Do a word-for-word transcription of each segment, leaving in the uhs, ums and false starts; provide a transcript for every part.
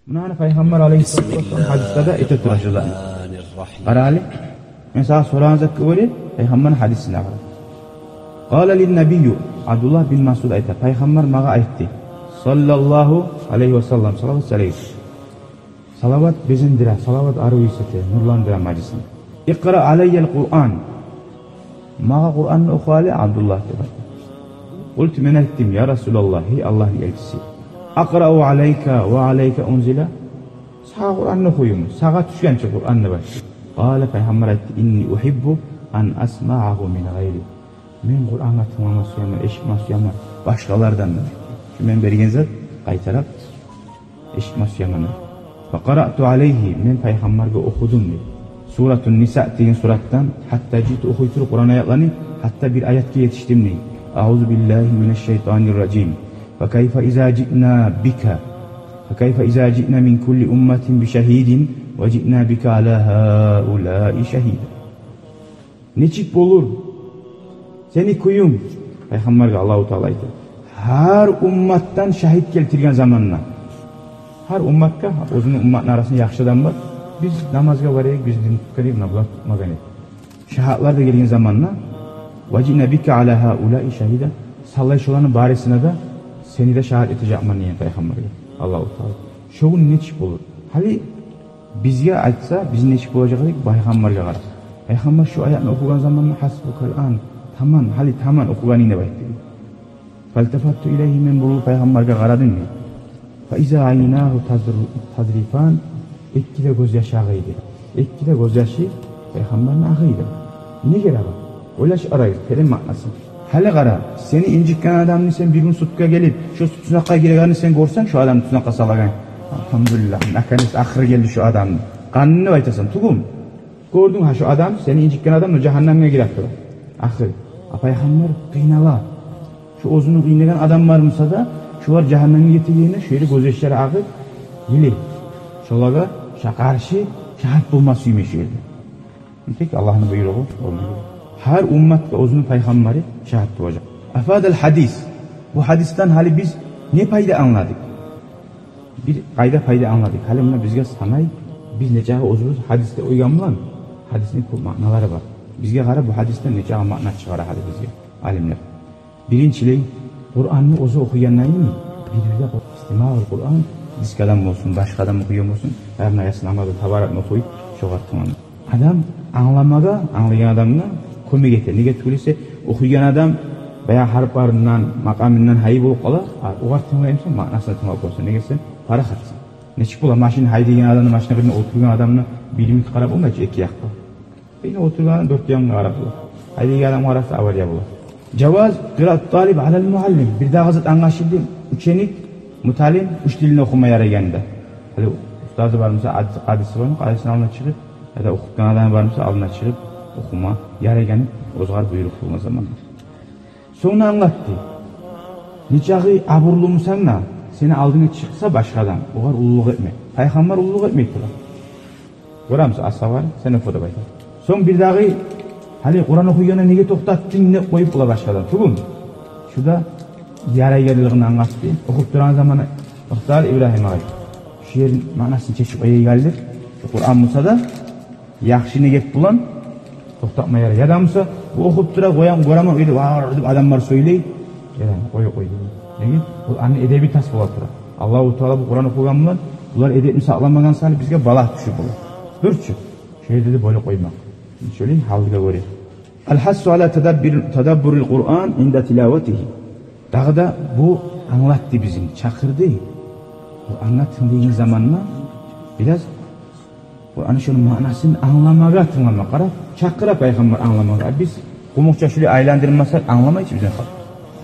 Муна гьана Пайхаммар алайгьиссалату вассалам гьадисде де эте тура шуланы. Къарагъыз, мен сагъа сорагъан затгъа гёре Пайхаммарны гьадисине къара. Къала лин-набийю, Абдуллагь бин Масъуд айта, Пайхаммар магъа айтды, саллаллагьу алайгьи ва саллам, салават салайым. Салават безендире, салават арив ийис эте, нурландыра мажлисни. Икъра алайял Къуръан. Магъа Къуръанны оху гьали, Абдуллагь, деп айта. Къулту, мен айтдым, я Расулаллагь, гьей Аллагьны элчиси. Акърау алайка ва алайка унзила? Сагъа Къуръанны охуюмму? Сагъа тюшгенче Къуръанны башлап. Къала, Пайхаммар айтды, инни угьиббу ан асмагьагьу мин гъайри. Мен Къуръангъа тынглама сюемен, эшитме сюемен башгъалардан, дей. Шу мен берген зат къайтарып эшитме сюемен. Фа къараъту алайгьи, мен Пайхаммаргъа охудум, дей. Суратун Ниса деген суратдан, гьатта жыйып охуй туруп Къуръан аятланы, гьатта бир аятгъа етишдим, дей. Аузу биллагьи минаш-шайтанир-ражим. Фа кайфа иза жиъна бика. Фа кайфа иза жиъна мин кулли умматин би шагьидин ва жиъна бика ала гьаулаи шагьида. Нечик болур сени кююнг, Пайхаммаргъа Аллагьу Таала айта, гьар умматдан шагьит гелтирген заманда. Гьар умматгъа, оьзюню умматны арасында яхшы адам бар. Биз намазгъа барайыкъ, биз дин тутайыкъ, муна булар тутмагъан эди. Шагьитлер де гелген заманда, ва жиъна бика ала гьаулаи шагьида, савлай шоланы барысына да сени де шагьит этежекмен деген Пайхаммаргъа Аллагьу Таала. Шо гюн нечик болур? Гьали бизге айтса, биз нечик болажакъ эдик, Пайхаммаргъа къара. Пайхаммар шу аятны охугъан заманда, хасбукал ан, таман, гьали таман охугъанынг деп айтды. Фалтафатту илайгьи, мен бурулуп Пайхаммаргъа къарадым, дей. Фа иза айнагьу тазр-, тазрифан, эки де гёзьяшы агъа эди. Эки де гёзьяшы Пайхаммарны агъа эди. Неге агъа? Ойлашып къарагъыз, терен маънасы. Гьали къара, сени инжитген адамны сен бир гюн судгъа гелип, шо тюзнакъгъа гирегенни сен гёрсенг, шо адамны тюзнакъгъа салагъан. Альгьамдулиллагь, наконец, ахыры гелди шо адамны. Къанын деп айтасан, тюгюлмю? Гёрдюнг гьа, шо адам, сени инжитген адам, но жагьаннемге гирип тура. Ахыры. А Пайхаммар къыйнала. Шо оьзюню къыйнагъан адамлар буса да, шолар жагьаннемге гетегенине, шо ерде гёзьяшлары агъып, йылай. Шолагъа ша-, къаршы шагьит болма сюймей шо ерде. Тек Аллагьны буйругъу болмай. Гьар умматгъа оьзюню пайхаммары шагьит болажакъ. Афадал гьадис. Бу гьадисден гьали биз не пайда англадыкъ? Бир къайда пайда англадыкъ. Гьали муна бизге санай, биз нечакъы оьзюбюз гьадисде къойгъан булан, гьадисни кёп маъналары бар. Бизге къара, бу гьадисден нечакъы маъна чыгъара гьали бизге алимлер. Биринчилей, Къуранны оьзю охуйгъандан йимик, бир-бирде къо-, истимаъул Къуран, дискадан болсун, башгъадан охуйгъан болсун, гьар не яссы намазда табаракны охуй, шогъар тынглама. Адам англамагъа, англайгъан адамгъа кёмек эте. Неге тюгюл эсе, охуйгъан адам баягъы гьарпларындан, макъамындан гьайы болуп къала, а огъар тынглай бусанг, маънасына тынглап боласан. Неге десенг, парахатсан. Нечик бола, машин гьайдайгъан адамны, машина къырыйына олтургъан адамны бир йимик къарап болмай чы эки якъгъа. Къырыйына олтургъан дёрт янгъа къарап бола. Гьайдайгъан адамгъа къараса, авария бола. Гьайдайгъан адамгъа къараса, авария бола. Жаваз къираат талиб алал муаллим. Бирдагъы зат англашылды. Ученик, муталим, уьч тилни охума ярайгъаны да. Гьали устазы бар буса, къадиси, къадиси бармы, къадисини алдына чыгъып, яда охутгъан адамы бар буса, алдына чыгъып охума ярайгъаны, оьзюне буйрукъ болгъан заманда. Сонг англатды. Нечакъы абурлу бусанг да, сени алдынга чыкъса башгъа адам, огъар уллулукъ этме. Пайхаммар уллулукъ этмей тура. Гёремисиз, асгьабалар, сен оху деп айта. Сонг бирдагъы, гьали Къуран охуйгъанда неге токътатдынг деп къоюп бола башгъа адам. Тюгюлмю? Шу да ярайгъанлыгъын англатды. Охуп турагъан заманда, токъта, Ибрагьим агъай, шу ерни маънасын чечип къояйыкъ гьали деп. Шу Къуран буса да, яхшы негет булан токътатма ярай. Яда буса, бу охуп тура, къоям, гёремен, оьле ва деп адамлар сёйлей. Ярай, къой, къой, деди. Неге? Ол ону эдеби тас бола тура. Аллагьу Таала бу Къуран охуйгъан булан булар эдепни сакъламагъан саялы бизге бала тюшюп бола. Дюр чю. Шо ерде де бола къоймакъ. Шолай гьалгъа гёре. Ал-гьассу ала тадаббур-, тадаббурил Къуран инда тилаватигьи. Дагъы да бу англатды бизин, чакъырды. Бу англатсын деген заманда бираз бу, ана шону маънасын англамагъа тынглама. Къара, чакъыра пайхаммар англамагъа. А биз къумукъча шулай айландырмасакъ, англамай чы бизин халкъ.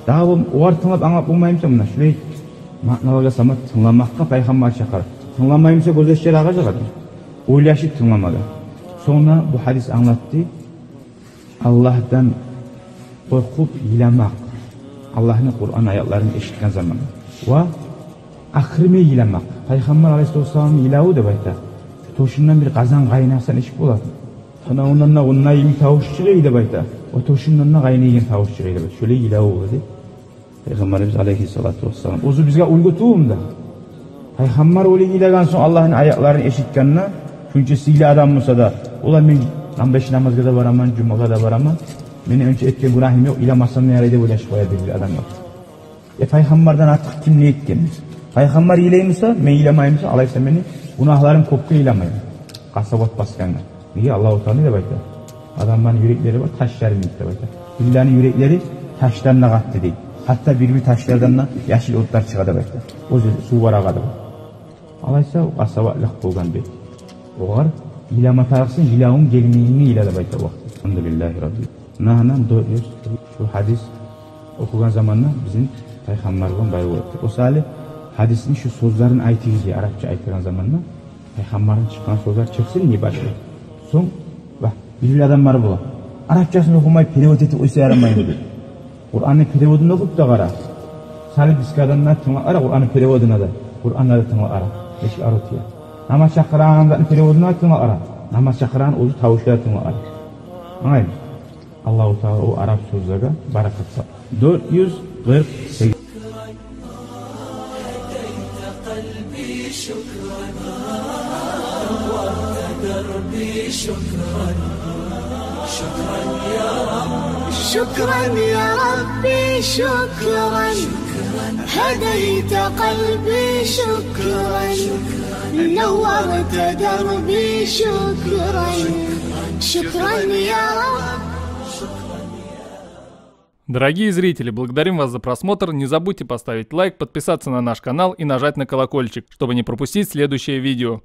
Дагъы бу огъар тынглап англап болмай буса, муна шулай маъналагъа сама тынгламакъгъа пайхаммар чакъыра. Тынгламай буса, гёзьяшлары агъажакъ адам. Ойлашып тынгламагъа. Сонг да бу гьадис англатды. Аллагьдан къоркъуп йыламакъ. Аллагьны Къуран аятларын эшитген заманда. Ва ахырмай йыламакъ. Пайхаммар алайгьиссалату вассаламны йылаву деп айта. Тёшюнден бир къазан къайнаса нечик бола? Танавундан да къунай йимик тавуш чыгъай деп айта. Ва тёшюнден де къайнайгъан тавуш чыгъай деп айта. Шолай йылаву бола дей Пайхаммарыбыз алайгьиссалату вассалам. Оьзю бизге уьлгю тюгюлмю дагъы? Пайхаммар олай йылагъан сонг, Аллагьны аятларын эшитгенде, шунча сыйлы адам буса да, олай: «Мен он беш намазгъа да бараман, жумагъа да бараман, мени онча этген гюнагьым ёкъ, йыламасам да ярай», – деп ойлашып къоя бир-бир адамлар. Э, пайхаммардан артыкъ ким не этген? Пайхаммар йылаймыса, мен йыламаймыса, алайса мени гюнагьларым кёкге йыламай. Къасават басгъангъа. Неге? Аллагьу Таала не деп айта? Адамланы юреклери бар, таш ярым дейди деп айта. Бирлени юреклери ташдан да къатты дейди. Гьатта бир-бир ташлардан да яшыл отлар чыгъа деп айта. Оьзю сув бар агъа деп айта. Алайса, о къасаватлыкъ болгъан бек. Огъар йылама тарыкъсан, йылавунг гелмегенге йыла деп айта о вакъти. Альгьамдулиллагьи Рабби. Нагьана дёрт юз, шу гьадис охугъан заманда бизин пайхаммар булан байлавлу болуп тура. О саялы гьадисни шу сёзлерин айтыгъыз дей, арапча айтагъан заманда. Пайхаммардан чыкъгъан сёзлер чыкъсын не башлап. Сонг, бакъ, бир-бир адамлар бола: «Арапчасын охумай, перевод этип къойса ярамаймы?» – деп. Къуранны переводун охуп да къара. Салып бизге адамлар тынглап къара, Къуранны переводуна да, Къуранны да тынглап къара. Нечик арив тие. Намаз чакъырагъан затны переводуна да тынглап къара. Намаз чакъырагъан оьзю тавушлагъа тынглап къара. Англаймысыз? Аллагьу Таала о арап сёзлеге баракат салсын. Дёрт юз къыркъ сегиз. شكرا يا ربي، شكرا. هديت قلبي، شكرا. نورت دربي، شكرا. شكرا يا رب. Дорогие зрители, благодарим вас за просмотр. Не забудьте поставить лайк, подписаться на наш канал и нажать на колокольчик, чтобы не пропустить следующее видео.